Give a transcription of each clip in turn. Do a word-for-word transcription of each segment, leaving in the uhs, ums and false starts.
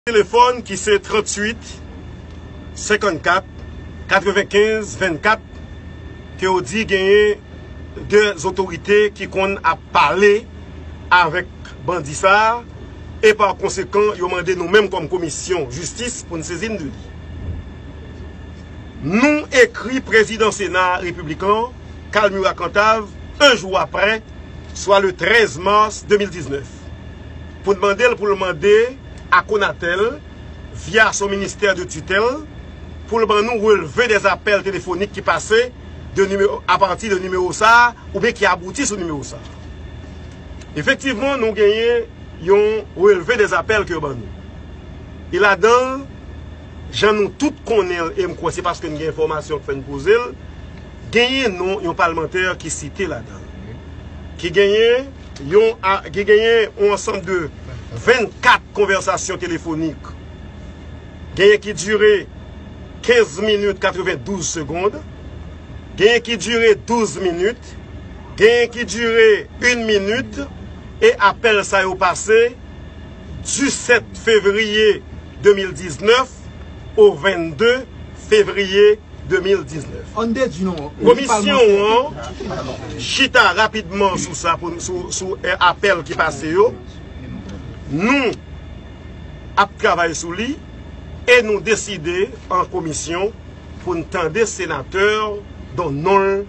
telefòn ki se tranntuit senkannkat katrevenkenz vennkat, ke yo di genyen de otorite ki konn ap pale avèk bandi sa a, e pa konsekan, yo mande nou menm kòm komisyon jistis pou n sezi n de li. Nou ekri prezidan Sena Repiblik lan, Carl Murat Cantave, un jour après, swa le trèz mas de mil diznèf, pou n mande l, pou l mande a Conatel, via son ministè de titèl, pou l ban nou relve dè apèl telefonik ki pase de nimewo, apati de nimewo sa a, oubyen ki abouti sou nimewo sa a. Efektivman, nou genyen yon relve dè apèl ke yo ban nou. E ladan l, jan nou tout konnen l, e m kwè se paske n gen enfòmasyon k fè n poze l, genyen non yon palmantè ki site ladan l, ki genyen yon, a- ki genyen yon ansanm de vennkat konvèsasyon telefonik, genyen ki dire kenz minit katrevendouz segonn, genyen ki dire douz minit, genyen ki dire yon minit, e apèl sa yo pase disèt fevriye de mil diznèf o vennde fevriye de mil diznèf. Ann dedui non. Komisyon an chita rapidman sou sa, pou, sou, sou, eh, apèl ki pase yo. Nou ap travay sou li e nou deside an komisyon pou n tande senatè dont non l,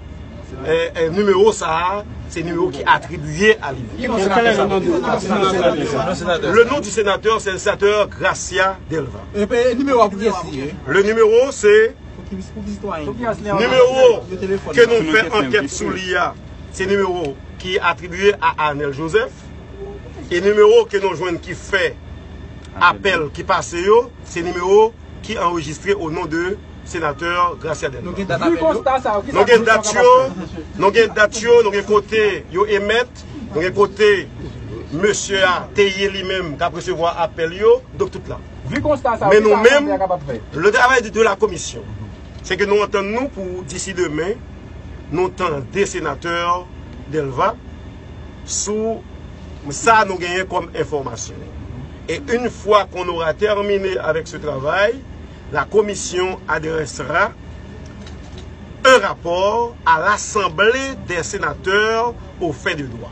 eh, eh, nimewo sa a, se nimewo ki atribiye a li menm. Le nom du sénateur, c'est le sénateur Gracia Delva. Epi nimewo a pou kiyès li ye? Le numéro, c'est nimewo ke nou fè ankèt sou li a, se nimewo ki atribiye a Arnel Joseph. E nimewo ke nou jwenn ki fè apèl ki pase yo, se nimewo ki anrejistre o non de senatè Gracia Delva. Nou gen dat apèl yo? Nou gen dat yo, nou gen dat yo, nou gen kote yo emèt, nou gen kote mesye a te ye li menm k ap resevwa apèl yo, donk tout la. Men nou menm, le travay de, de la komisyon, se ke nou antann nou pou disi demen, nou tande senatè Delva sou sa nou genyen kòm enfòmasyon. Et une fois qu'on aura terminé avec ce travail, la commission adressera un rapport à l'Assemblée des sénateurs aux fins de droit.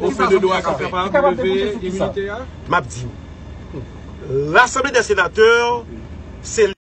Aux fins de droit, sa fè pa releve iminite a? M ap di w. L'Assemblée des sénateurs, se